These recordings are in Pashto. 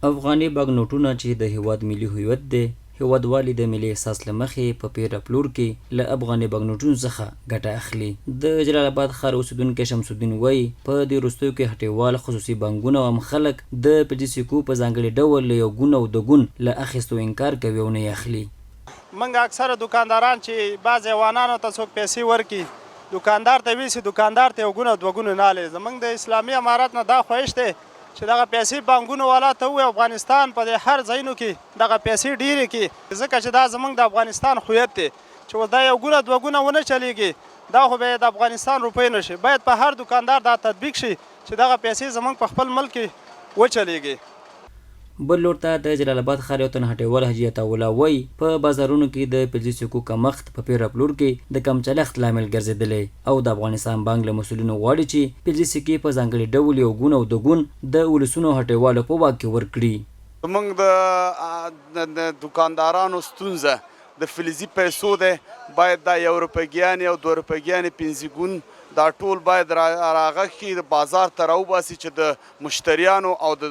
افغاني بانکنوټونه چې د هېواد ملي هویت دی، هېوادوال یې د ملي احساس له مخې په پېر او پلور کې له افغاني بانکنوټونو څخه ګټه اخلي. د جلال اباد ښار اوسېدونکی شمس الدین وايي، په دې وروستیو کې هټیوال، خصوصي بانکونه او عام خلک د فلزي سکو په ځانګړي ډول له یو ګون او دوه ګون له اخیستو انکار کوي او نه یې اخلي. موږ اکثره دوکانداران چې بعضې افغانانو ته څوک پیسې ورکړي، دوکاندار ته ویسي، دوکاندار ته یو ګون او دوه ګون نه اخلي. زموږ د اسلامي امارت نه دا خواهش دی چې دغه پیسې بانکونو والا ته ووایي افغانستان په دې هر ځایونو کې دغه پیسې ډېرې کړي ځکه چې دا زمونږ د افغانستان هویت دی چې اوس دا یو ګونه دوه ګونه ونه چلیږي دا خو به د افغانستان روپۍ نه شي باید په هر دوکاندار دا تطبیق شي چې دغه پیسې زمونږ په خپل ملک کې وچلیږي. بل لور ته د جلال اباد ښار یو تن هټیوال حاجي عطاالله وايي، په بازارونو کې د فلزي سکو کمښت په پېر او پلور کې د کم چلښت لامل ګرځېدلی او د افغانستان بانک له مسؤلینو غواړي چې فلزي سکې په ځانګړي ډول یو ګون او دوه ګون د ولسونو او هټیوالو په واک کې ورکړي. زموږ د دوکاندارانو ستونزه د فلزي پیسو دی، باید دا یو روپۍ ګیانې او دوه روپۍ ګیانې پنځه ګون دا ټول باید راغږ کړي، بازار ته راوباسي چې د مشتریانو او د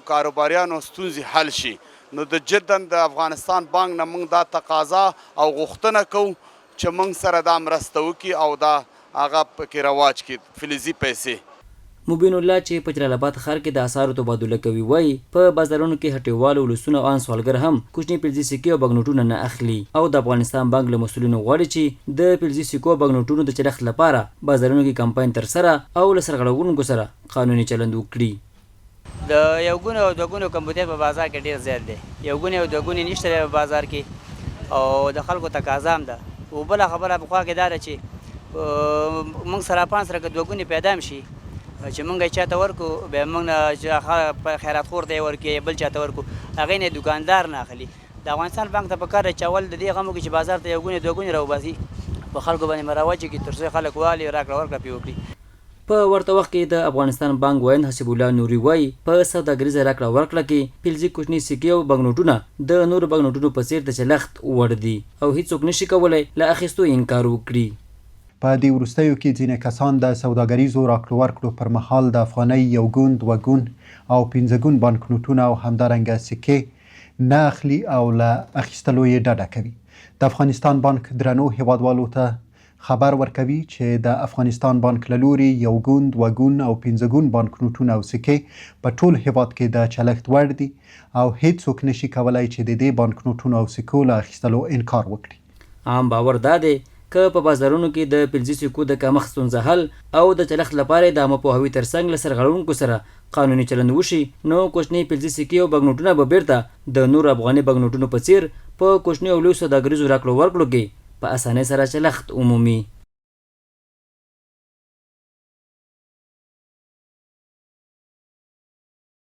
کاروباریانو ستونزې حل شي. نو د جدا د افغانستان بانک نه موږ دا تقاضا او غوښتنه کوو چې موږ سره دا مرسته وکړي او دا هغه پکې رواج کړي فلزي پیسې. مبین الله چې په جلال اباد ښار کې د اسعارو تبادله کوي وايي، په بازارونو کې هټیوال، ولسونه او ان سوالګر هم کوچني فلزي سکې او بانکنوټونه نه اخلي او د افغانستان بانک له مسؤلینو غواړي چې د فلزي سکو او بانکنوټونو د چلښت لپاره بازارونو کې کمپاین ترسره او له سرغړونکو سره قانوني چلند وکړي. د یو ګونو او دوه ګونو کمبودیت په بازار کې ډیر زیات دی، یو ګونی او دوه ګونی نشته دی په بازار کې او د خلکو تقاضا هم ده. او بله خبره په خوا کې دا ده چې موږ صرافان سره که دوه ګونی پیدا هم شي چې موږ یې چاته ورکو بیا موږ نه چې خیرات خور ته یې ورکړو یا بل چاته ورکو هغې نه دوکاندار نه اخلي. د افغانستان بانک ته پکار ده چې اول د دې غم وکړي چې بازار ته یو ګونی دوه ګونی راوباسي په خلکو باندې مروج کړي تر څو خلک والي راکړه ورکړه پرې وکړي. په ورته وخت کې د افغانستان بانک ویاند حسیب الله نوري وايي، په سوداګریزه راکړه ورکړه کې فلزي کوچنۍ سکې او بانکنوټونه د نورو بانکنوټونو په څېر د چلښت وړ دي او هیڅوک نه شي کولای له اخیستو یې انکار وکړي. په دې وروستیو کې ځینې کسان د سوداګریزو راکړو ورکړو پر مهال د افغانۍ یو ګون، دوه ګون او پنځه ګون بانکنوټونه او همدارنګه سکې نه اخلي او له اخیستلو یې ډډه کوي. د افغانستان بانک درنو هېوادوالو ته خبر ورکوي چې د افغانستان بانک له لوري یو ګون، دوه ګون او پنځه ګون بانکنوټونه او سکې په ټول هېواد کې د چلښت وړ دي او هېڅوک نه شي کولای چې د دې بانکنوټونو او سکو له اخیستلو انکار وکړي. عام باور دا دی که په بازارونو کې د فلزي سکو د کمښت ستونزه حل او د چلښت لپاره یې د عامه پوهاوي ترڅنګ له سرغړونکو سره قانوني چلند وشي نو کوچنۍ فلزي سکې او بانکنوټونه به بېرته د نورو افغاني بانکنوټونو په څېر په کوچنیو او لویو سوداګریزو راکړو ورکړو کې په اسانۍ سره چلښت ومومي.